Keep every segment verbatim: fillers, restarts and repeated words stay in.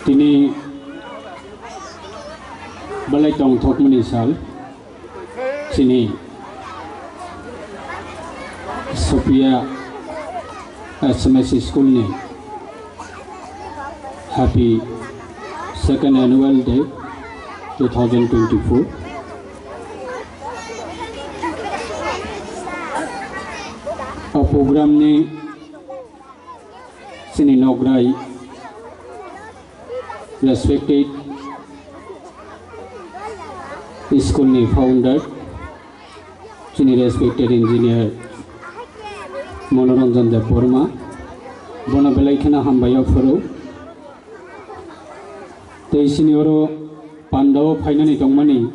Tini belai tongthokmani sal, chini Sophia S M S School ni happy second annual day two thousand twenty-four. O program ni chini nograi respected school ni founder, chini respected engineer Manoranjan Debbarma, bono belai kheno hambai o phuru. Tei chini oro pandao phainani tongmani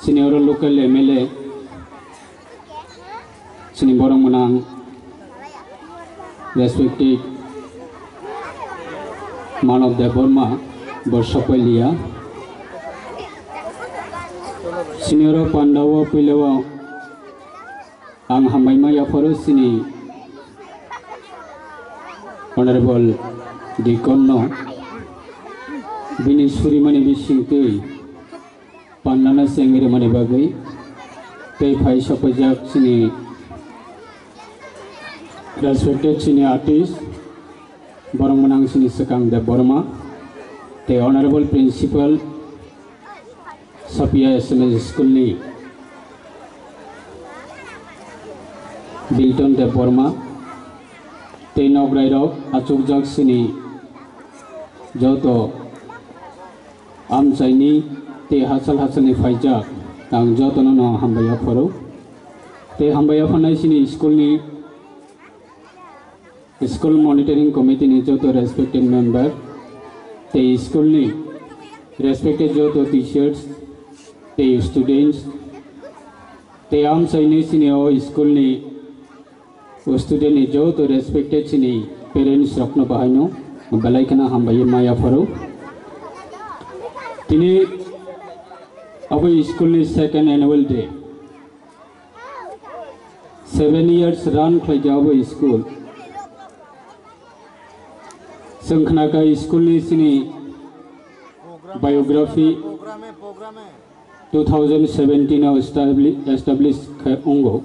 chini oro local M L A, chini borok mwnang respected Manav Debbarma bo sokpailia. Chini oro pandao puilao ang hambai ma yapharo chini Honorable Deacon no bini surimani bisingtwi pandana chengrimani bagwi tei phai sokpaijak chini respected chini artist borok mwnang chini Swkang Debbarma tei Honorable Principal Sophia S M S School ni Bilton Debbarma tei nograi rok achukjak chini joto amchaini tei hachal hachalni phaijak, ang jotono no hambai yapharo. Tei hambai yapharnai chini school ni school monitoring committee ni joto respected member tei school ni respected joto teachers tei students tei amchaini chini o school ni o student ni joto respected chini parents rokno bahaino belai kheno hambai ma yapharo. Tini abo school ni second annual day, seven years run khlaikha abo school. Chwng khnakha school ni chini biography two thousand seventeen o establi-, establish khe wngo.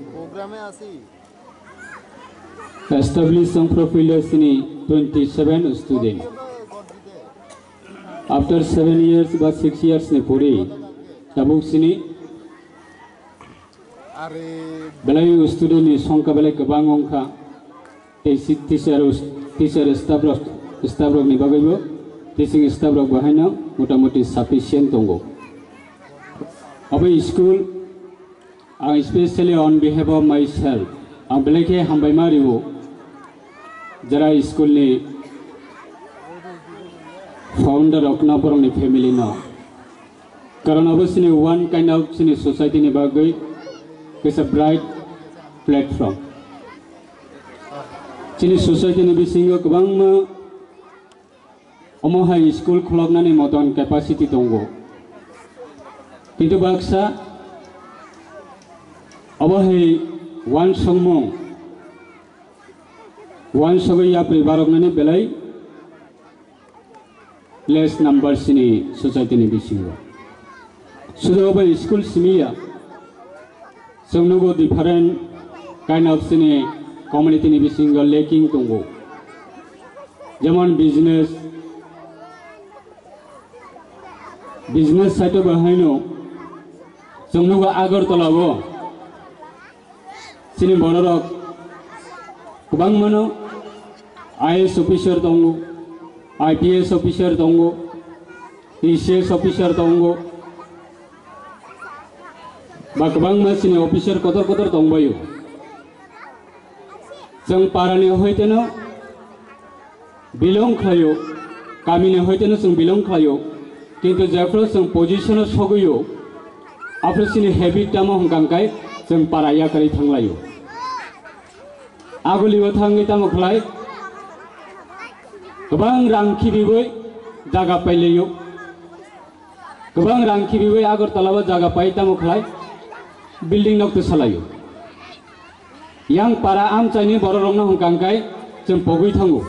Establish wngphru puila chini twenty seven student. After seven years ba six years ni pore tabuk chini belai student ni songkha belai kwbang wngkha. Tei si-, teacher, teacher staff rok, staff rok ni bagwi bo, teaching staff rok bo haino motamuti sufficient tongo. Abo school, ang specially on behalf of myself, ang belai khe hambai ma rio, jara school ni founder rok no, borok ni family no. Karon abo chini one kind of chini society ni bagwi kaisa bright platform. Chini society ni bisingo kwbangma omo hai school khuloknani moton capacity tongo. Kintu baksa obo hai one songmung, one sogwi yapri baroknani belai less number chini society ni bisingo. Sudu obo school simi ya, chwng nugo different kind of chini community ni bisingo lacking tongo. Jemon business, business side o bo haino chwng nugo Agartala o chini bororok kwbangmano I A S officer tongo, I P S officer tongo, T C S officer tongo, ba kwbangma chini officer kotor kotor tongbaio. Chwng parani hoiteno belong khlaio, kamini hoiteno chwng belong khlaio, kintu jephru chwng position o sogwio, aphru chini habit tamo hwnkha hwnkhe chwng para yakarwi thanglaio. Agulio thangwi tamo khlai, kwbang rang khibiwi jaga pailaio, kwbang rang khibiwi Agartala o jaga pai tamo khlai, building nok twsalaio. Yang para amchaini bororokno hwnkha hwnkhe chwng pogwi thango.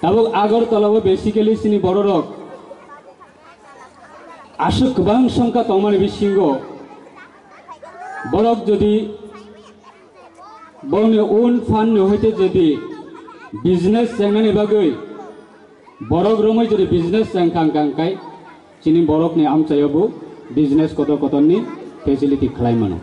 Tabuk Agartala o basically chini bororok aswk kwbang songkha tongmani bisingo borok jodi bongni own fund ni hoite jodi business chengnani bagwi borok romwi jodi business chengkha hwnkha hwnkhe chini borokni amchaio bo business kotor kotorni facility khlai mano.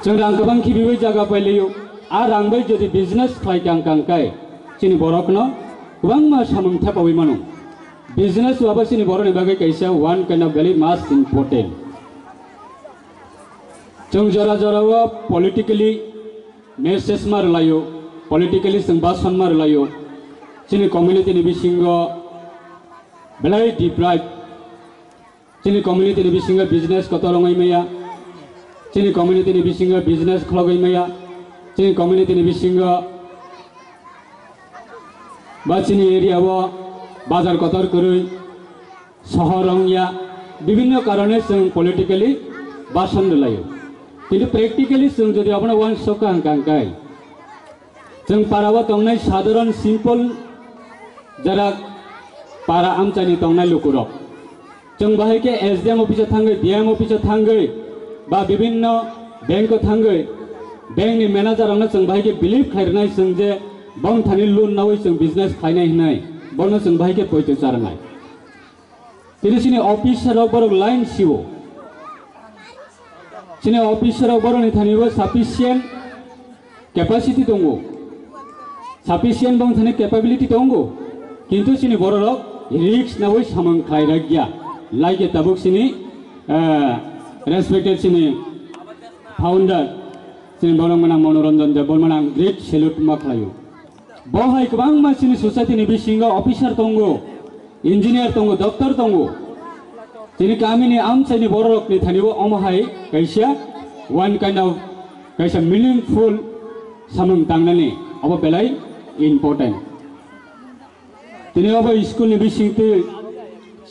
Chwng rang kwbang khibiwi jaga pailaio, a rang bai jodi business khlai kang kang kai chini borokno kwbangma samung thepawi mano. Business waba chini borokni bagwi kaisa one kind of very much important. Chwng jora jorao politically message ma rwlaio, politically chwng bason ma rwlaio. Chini community ni bisingo belai deprive. Chini community ni bisingo business kotor wngwi maya. Chini community ni bisingo business khlogwi maya. Chini community ni bisingo ba chini area o bazar kotor kwrwi, sohor wngya, bibinno karone chwng politically bason rwlaio. Kintu practically chwng jodi abono uansukha hwnkha hwnkhe, chwng para o tongnai sadharon simple jara para amchaini tongnai lukurok. Chwng bahai khe S D M office o thangwi, D M office o thangwi, ba bibinno bank o thangwi, bank ni manager rokno chwng bahai khe believe khairwnai chwng je bong thani loan nawi chwng business khlainai hinai, bono chwng bahai khe poito charwnai. Tini chini officer rok borok line sio. Chini officer rok borokni thani bo sufficient capacity tongo, sufficient bong thani capability tongo, kintu chini bororok risk nawi samung khlai rakya. Like tabuk chini, eh, respected chini founder, chini borok mwnang Manoranjan Debbarma ang great salute ma khlaio. Bo hai kwbangma chini society ni bisingo officer tongo, engineer tongo, doctor tongo. Chini kamini amchaini bororokni thani bo omo hai kaisa one kind of kaisa meaningful samung tangnani abo belai important. Tini obo school ni bisingtwi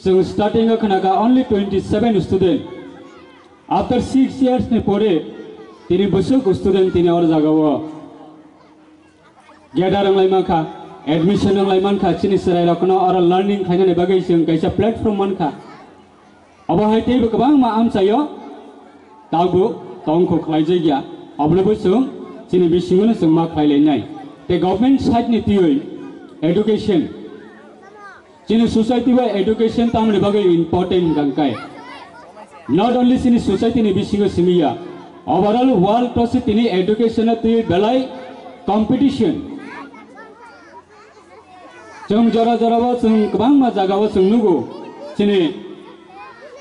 chwng starting o khna kha only twenty seven student. After six years ni pore tini bwswk student tini or jaga o gather wng lai mankha, admission wng lai mankha, chini chwrai rokno oro learning khainani bagwi chwng kaisa platform mankha. Obo hai teibo kwbangma amchaio tabuk tongkho khlaijakya, obonobo chwng chini bisingono chwng ma khlai lainai. Tei government side ni twiwi education, chini society bai education tamoni bagwi important hwnkha hwnkhe, not only chini society ni bisingo simiya, overall world to se tini education o twi belai competition. Chwng jora jora o chwng kwbangma jaga o chwng nugo chini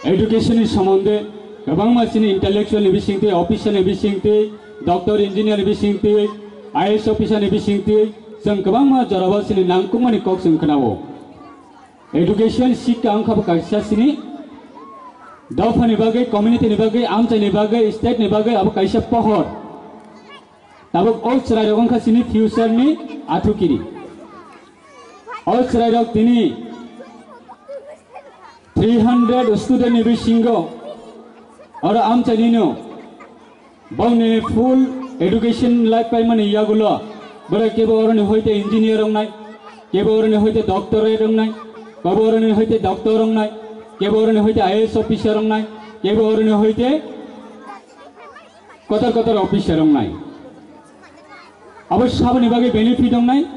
education ni somonde, kwbangma chini intellectual ni bisingtwi, officer ni bisingtwi, doctor engineer ni bisingtwi, I A S officer ni bisingtwi, chwng kwbangma jora o chini nangkukmani kok chwng khwnao. Education sikka wngkha bo kaisa chini dophani bagwi, community ni bagwi, amchaini bagwi, state ni bagwi abo kaisa pohor. Tabuk o chwrairok wngkha chini future ni athukiri. O chwrairok tini three hundred student ni bisingo oro amchainino bongni full education life paimani yagulo borok kebo oroni hoite engineer wngnai, kebo oroni hoite doctorate wngnai, kebo oroni hoite doctor wngnai, kebo oroni hoite I A S officer wngnai, kebo oroni hoite kotor kotor officer wngnai. Abo saboni bagwi benefit wngnai,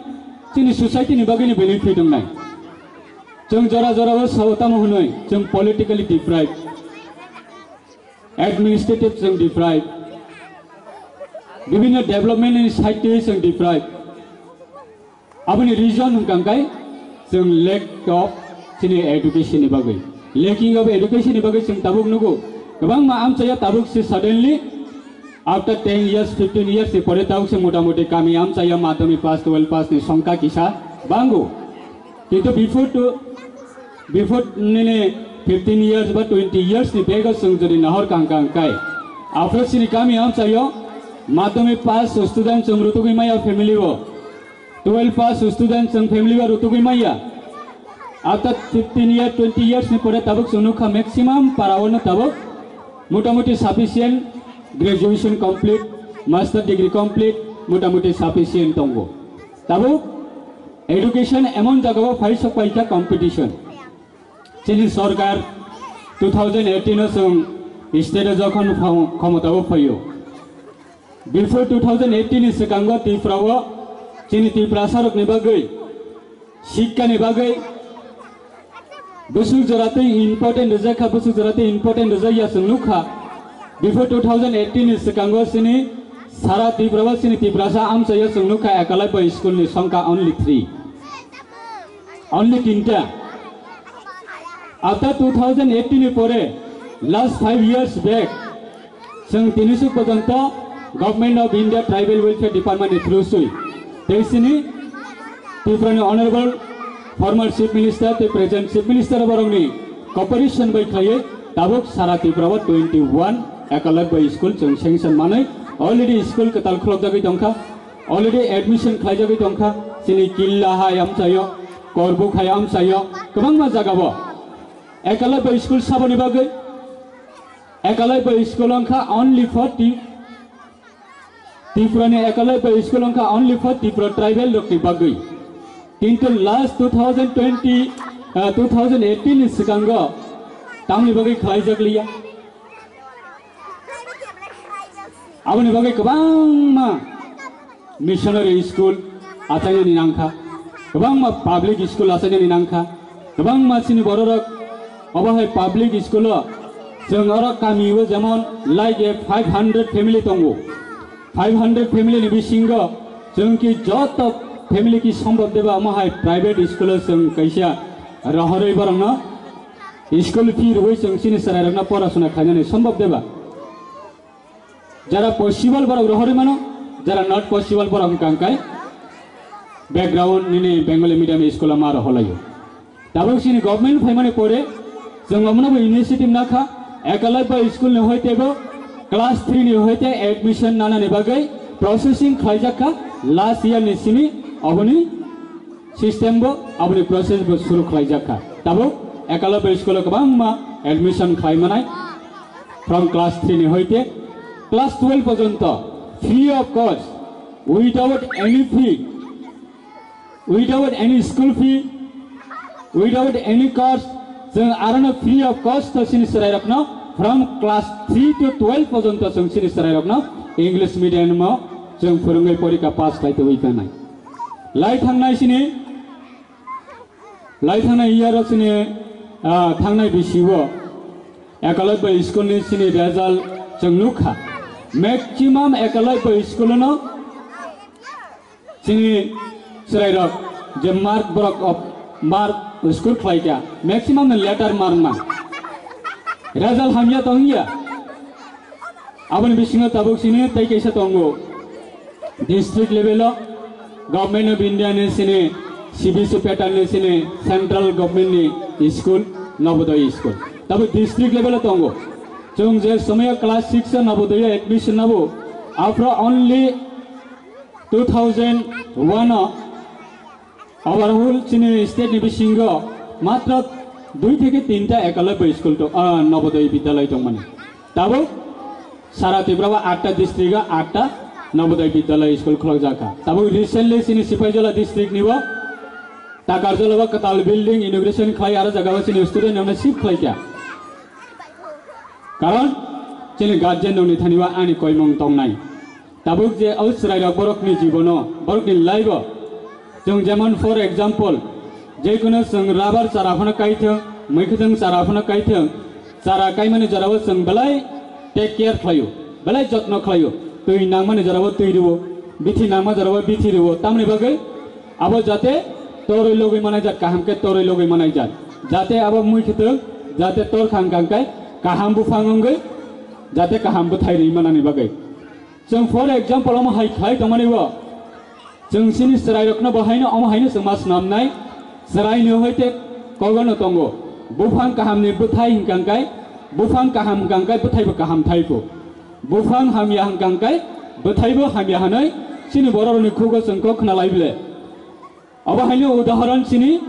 chini society ni bagwi ni benefit wngnai. Chwng jora jora o sao tamo hwnwi chwng politically deprived, administrative chwng deprived, bibinno development ni side twi chwng deprived. Aboni reason hwnkha hwnkhe chwng lack of chini education ni bagwi, lacking of education ni bagwi chwng tabuk nugo. Kwbangma amchaya tabuk se suddenly after ten years, fifteen years ni pore tabuk se motamuti kami amchaya madhyamik pass, twelve pass ni songkha kisa bango. Kintu before to, before nini fifteen years ba twenty years ni bego chwng jodi nahor kang kang kai, after chini kami amchayo madhyamik pass student chwng rutugwi maya family o. Twelve pass student chwng family o rutugwi maya. After fifteen year, twenty years ni pore tabuk chwng nukha maximum para o no tabuk motamuti sufficient graduation complete, master degree complete, motamuti sufficient tongo. Tabuk education emon jagao phai sok paikha competition. Chini sorkar two thousand eighteen o chwng state o jokhon khom-, khomotao phaio. Before two thousand eighteen ni swkango Tripura o chini Tiprasa rokni bagwi, shikha ni bagwi, bwswk jora tei important rijak kha, bwswk jora tei important rijak ya chwng nuk kha. Before two thousand eighteen ni swkango chini sara Tripura o chini Tiprasa amchaio chwng nuk kha Ekalabya school ni songkha only three. Only tinta. After two thousand eighteen ni pore, last five years back, chwng tini suk porjonto Government of India Tribal Welfare Department ni through sui tei chini Tripura ni Honorable former Chief Minister tei present Chief Minister borokni cooperation bai khlaiwi tabuk sara Tripura o twenty one Ekalabya school chwng sanction manwi already school kwtal khulokjagwi tongkha, already admission khlaijagwi tongkha. Chini Killa hai amchaio, Korbuk hai amchaio, kwbangma jagao Ekalabya school saboni bagwi. Ekalabya school wngkha only for Ti-, Tripura ni Ekalabya school wngkha only for Tripura tribal rokni bagwi. Kintu last two thousand twenty, ah, two thousand eighteen ni swkango tamni bagwi khlaijak liya. Aboni bagwi kwbangma missionary school achainani nangkha, kwbangma public school achainani nangkha, kwbangma chini bororok obo hai public school o chwng oro kami o jemon like a five hundred family tongo. Five hundred family ni bisingo chwng ki joto family ki sombhob deba omo hai private school o chwng kaisa rohorwi borokno school fee rwui chwng chini chwrairokno porasona khlainani sombhob deba? Jara possible borok rohorwi mano, jara not possible borok hwnkha hwnkhe background nini Bengali medium school o ma rohorlaio. Tabuk chini government phaimani pore chwng omono bo initiative nakha, Ekalabya school ni hoite bo class three ni hoite admission nanani bagwi processing khlaijak kha last year ni simi oboni system bo aboni process bo suru khlaijak kha. Tabuk Ekalabya school o kwbangma admission khlai manai from class three ni hoite class twelve porjonto free of cost, without any fee, without any school fee, without any cost, chwng arono free of cost to chini chwrairokno from class three to twelve porjonto chwng chini chwrairokno English medium o chwng phwrwngwi porikha pass khlai tongwi tongnai. Lai thangnai sini, lai thangnai year o sini, ah, thangnai bisi o Ekalabya school ni sini result chwng nukha. Maximum Ekalabya school no chini chwrairok je mark borok of mark score khlaikha, maximum no letter mark ma. Result hamya tongya. Aboni bisingo tabuk sini tei kaisa tongo. District level o Government of India ni sini C B S E pattern ni sini central government ni school, Navodaya school. Tabuk district level o tongo. Chwng je somoyo class six o Navodaya admission nabo, after only two thousand one o overall chini state ni bisingo matro dui theke tinta Ekalabya school to, ah, Navodaya Vidyalaya tongmani. Tabuk sara Tripura o atta district o atta Navodaya Vidyalaya school khulokjak kha. Tabuk recently chini Sipaijola district ni bo Takarjola o kwtal building inauguration khlai aro jaga o chini student rokno shift khlai kha. Karon chini guardian rokni thani o ani koimung tongnai. Tabuk je o chwrairok borokni jibono, borokni life o, chwng jemon for example, je kono chwng rubber chara phano kaithwng, mwkhwtwng chara phano kaithwng, chara kaimani jorao chwng belai take care khlaio, belai jotno khlaio, twi nangmani jorao twi rwo, bithi nangma jorao bithi rwo, tamni bagwi abo jate torwi logwi manai jat, kaham khe torwi logwi manai jat, jate abo mwkhwtwng jate tor khang khang khe kaham buphang wngwi jate kaham bwthai rwi manani bagwi. Chwng for example omo hai khlai tongmani o, chwng chini chwrairokno bo haino omo haino chwng ma swnamnai, chwraini hoite kogono tongo. Buphang kahamni bwthai hwnkha hwnkhe, buphang kaham hwnkha hwnkhe bwthaibo kaham thaibo. Buphang hamya hwnkha hwnkhe bwthaibo hamya hwnwi chini bororokni khugo chwng kok khna lai ble. Obo haino udahoron sini,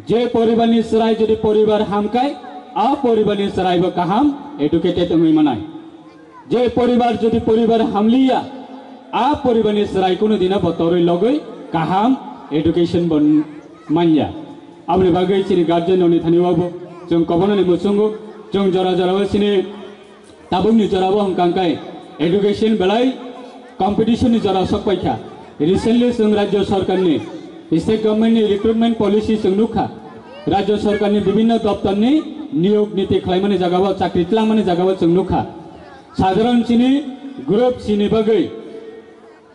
je poribarni chwrai jodi poribar hamkai, a poribarni chwraibo kaham educated wngwi manai. Je poribar jodi poribar hamliya, a poribarni chwrai kunu dino bo torwi logwi kaham education bo manya. Aboni bagwi chini guardian rokni thani o bo chwng kobonani muchungo, chwng jora jora o chini tabukni jora o hwnkha hwnkhe education belai competition ni jora sok paikha. Recently chwng rajya sarkarni, state government ni recruitment policy chwng nukha. Rajya sarkarni bibhinno doptorni niyog niti khlaimani jagao, chakri tlangmani jagao chwng nukha. Sadharan chini group C ni bagwi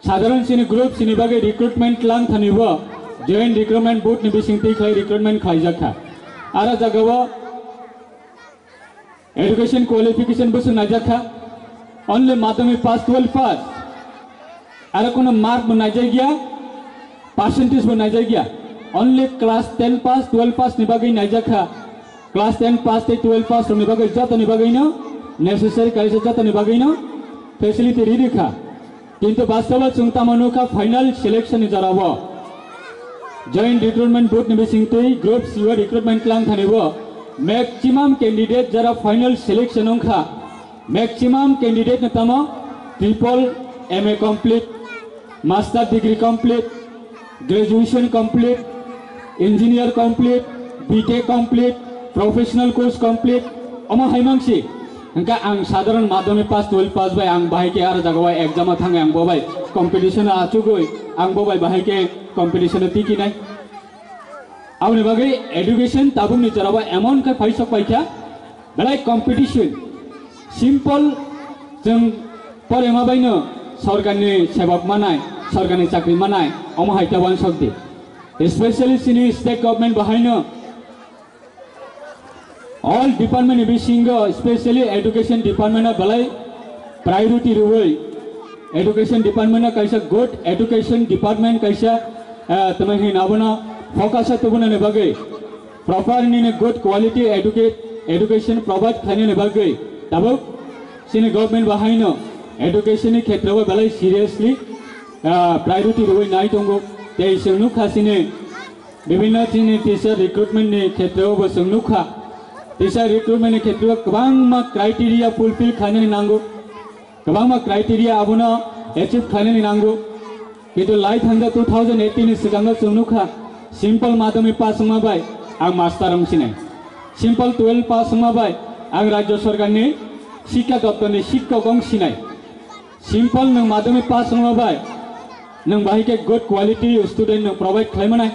Sadharan chini group C ni bagwi recruitment tlang thani bo Joint Recruitment Board ni bising twi khlai recruitment khlaijakha. Ara jagao education qualification bwswk naijakha, only madhyamik pass, twelve pass. Aro kono mark bo naijakya, percentage bo naijakya. Only class ten pass, twelve pass ni bagwi naijakha. Class ten pass tei twelve pass rokni bagwi jotoni bagwino necessary kaisa jotoni bagwino facility ri rikha. Kintu bastobo chwng tamo nukha final selection ni jorao Joint Recruitment Board ni bisingtwi Group C o recruitment tlang thani bo maximum candidate jara final selection wngkha, maximum candidate no tamo triple M A complete, master degree complete, graduation complete, engineer complete, B Tech complete, professional course complete, omo hai mangsi. Hingke ang sadharan madhyamik pass, twelve pass bai ang bahai ke ar jagao exam o thangwi ang bo bai competition o achugwi ang bo bai bahai ke competition o tikinai. Aboni bagwi education tabukni jorao emon khe phaisok paikha, belai competition, simple chwng porema baino sorkarni sebok manai, sorkarni chakri manai, omo hai ta wansok di. Especially chini state government bahaino all department ni bisingo, specially education department o belai priority rwui, education department o kaisa good education department kaisa, ah, tamo hin abono focus o tubunani bagwi, proper nini good quality educate, education provide khlainani bagwi tabuk chini government bahaino education ni khetreo belai seriously, ah, priority rwui nai tongo. Tei chwng nukha chini bibhinno chini teacher recruitment ni khetreo bo chwng nukha, teacher recruitment ni khetreo kwbangma criteria fulfill khlainani nango, kwbangma criteria abono achieve khlainani nango. Kintu lai thangja two thousand eighteen ni swkango chwng nukha, simple madhyamik pass wngma bai ang master wng sinai, simple twelve pass wngma bai ang rajya sorkarni shikha doptorni shikkok wng sinai. Simple nwng madhyamik pass wngma bai nwng bahai khe good quality student nwng provide khlai manai,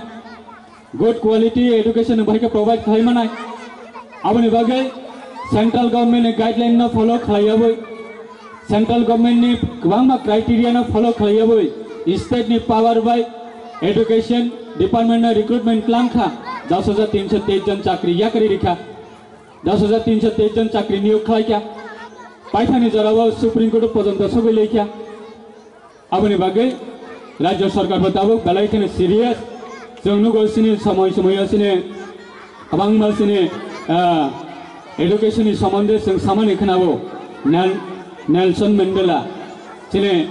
good quality education nwng bahai khe provide khlai manai. Aboni bagwi central government ni guideline no follow khlai yabwi, central government ni kwbangma criteria no follow khlai yabwi state ni power bai education department no recruitment tlang kha, dos hajar tinso teis jon chakri yakri rikha, dos hajar tinso teis jon chakri niyog khlai kha, paithani jorao Supreme Court porjonto sogwi lai kha. Aboni bagwi rajya sorkar bo tabuk belai kheno serious. Chwng nugo chini somoi somoi o chini kwbangma chini, ah, education ni somonde chwng samani khwnao. Nel-, Nelson Mandela, chini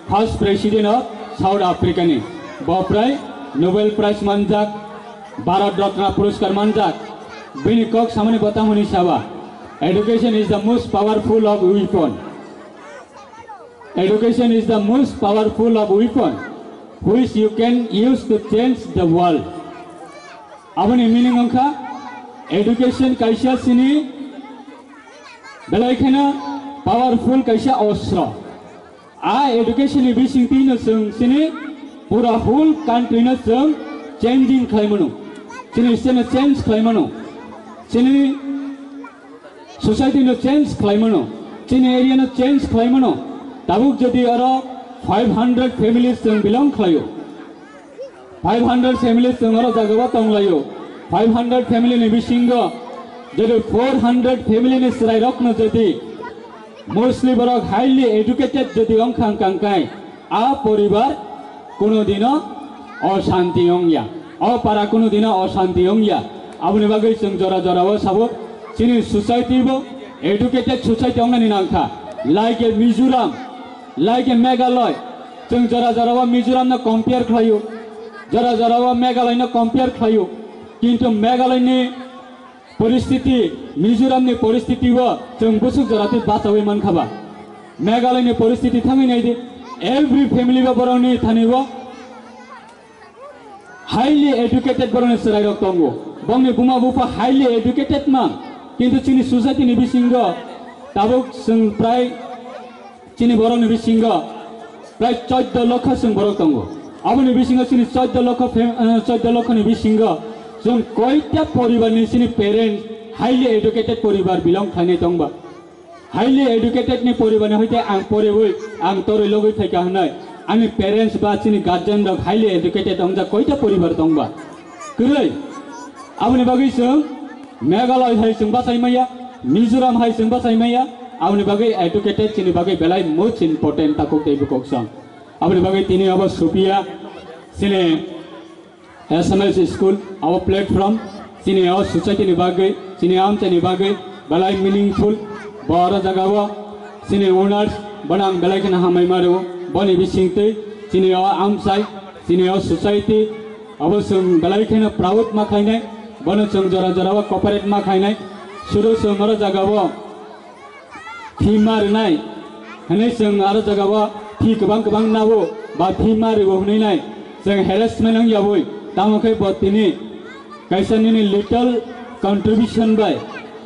first president of South Africa ni, bo prai Nobel Prize manjak, Bharat Ratna Puraskar manjak. Bini kok samani bo tamoni saba, "Education is the most powerful of weapon." Education is the most powerful of weapon which you can use to change the world. Aboni meaning wngkha, education kaisa chini belai kheno powerful kaisa ostro. A education ni bisingtwi no chwng chini pura whole country no chwng changing khlai mano, chini state no change khlai mano, chini society no change khlai mano, chini area no change khlai mano. Tabuk jodi oro five hundred families chwng belong khlaio, five hundred families chwng oro jagao tonglaio, five hundred family ni bisingo jodi four hundred family ni chwrairokno jodi mostly borok highly educated jodi wngkha hwnkha hwnkhe, a poribar kuno dino oshanti wngya, o para kuno dino oshanti wngya. Aboni bagwi chwng jora jorao sabo, chini society bo educated society wngnani nangkha, like a Mizoram, like a Meghalaya. Chwng jora jorao Mizoram no compare khlaio, jora jorao Meghalaya no compare khlaio, kintu Meghalaya ni poristiti, Mizoram ni poristiti bo chwng bwswk jora twi bachaui mankha ba. Meghalaya ni poristiti thangwi naidi, every family bo borokni thani bo Highly educated borokni chwrairok tongo. Bongni buma bupha highly educated man. Kintu chini society ni bisingo tabuk chwng prai chini borokni bisingo prai chauddho lokho chwng borok tongo. Aboni bisingo chini chauddho lokho fam-, eh, chauddho lokho ni bisingo chwng koita poribar ni chini parents highly educated poribar belong khlainai tongba. Highly educated ni poribar ni hoite ang poriwi ang torwi logwi phaikha hwnwi ani parents ba chini guardian rok highly educated wngjak koita poribar tongba? Kwrwi. Aboni bagwi chwng Meghalaya hai chwng bachai maya, Mizoram hai chwng bachai maya, aboni bagwi educated chini bagwi belai most important takhuk tei bukhuk chwng. Aboni bagwi tini abo Sofia chini S M S school, our platform, chini o society ni bagwi, chini amchai ni bagwi, belai meaningful, bo oro jaga o, chini owners, bono ang belai kheno hambai ma rwo, boni bisingtwi, chini o amchai, chini o society, abo chwng belai kheno proud ma khainai, bono chwng jora jora o cooperate ma khainai, sudu chwng oro jaga o, phi ma rwnai hwnwi chwng aro jagao phi kwbang kwbang nabo ba phi ma rwo hwnwi nai chwng harassment wng yawi tamo khe bo tini kaisa nini little contribution bai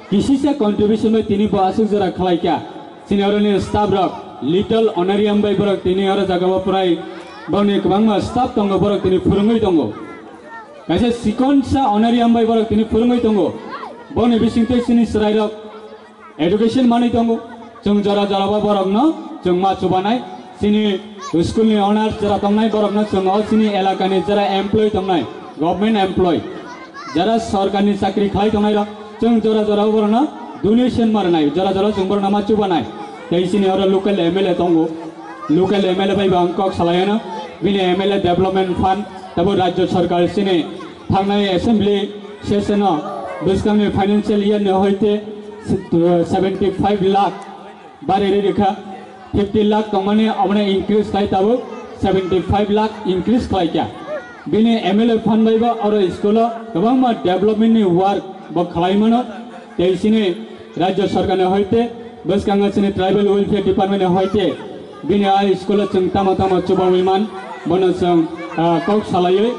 kisisa contribution bai tini bo aswk jora khlai kha chini oro ni staff rok little honorarium bai borok tini aro jagao prai boni kwbangma staff tongo borok tini phwrwngwi tongo kaisa sikonsa honorarium bai borok tini phwrwngwi tongo boni bisingtwi chini chwrairok Education manwi tongo. Chwng jora jora bo borokno chwng ma chubanai. Chini school ni owners jora tongnai borokno chwng o chini elaka ni jora employee tongnai, government employee, jora sorkar ni chakri khlai tongnai rok chwng jora jora o borokno donation ma rwnai, jora jora chwng borokno ma chubanai. Tei chini oro local M L A tongo. Local M L A bai bo ang kok salai ano. Bini M L A development fund tabo rajya sorkar chini Thangnai assembly session o bwskangni financial year ni hoite seventy five lakh bari ri rikha, fifty lakh tongmani omono increase khai tabuk seventy five lakh increase khlai kha. Bini M L A fund bai bo oro school o kwbangma development ni work bo khlai mano. Tei chini Rajya Sarkar ni hoite, bwskango chini Tribal Welfare Department ni hoite, bini a school o chwng tamo tamo chubawi man, bono chwng, ah, kok salaiwi,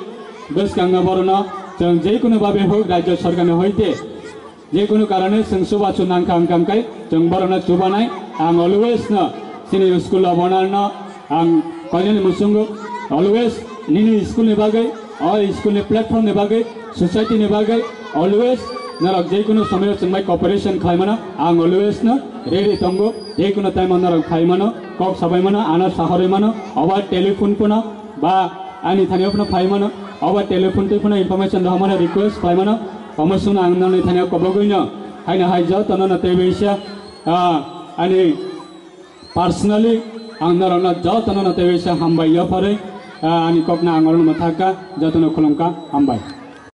bwskango borokno chwng jekono babe hok Rajya Sarkar ni hoite, jekono karone chwng chubachu nangkha wngkha hwnkhe chwng borokno chubanai. Ang always no chini school o bonarno Ang koinani muchungo always nini school ni bagwi, o school ni platform ni bagwi, society ni bagwi always norok jekono somoyo chwng bai cooperation khlai mano, ang always no ready tongo, jekono time o norok phai mano, kok sabai mano, ano sahorwi mano, oba telephone phone o ba ani thani o phano phai mano, oba telephone twi phano information rw mano, request khlai mano, omo chwngno ang nini thani o kobogwi no haino hai joto no no tei bai sa, ah, ani Personally, ang norokno jotono no tei waisa hambai yapharwi, ah, ani kokno ang orono mwthakha, jotono khulumkha, hambai.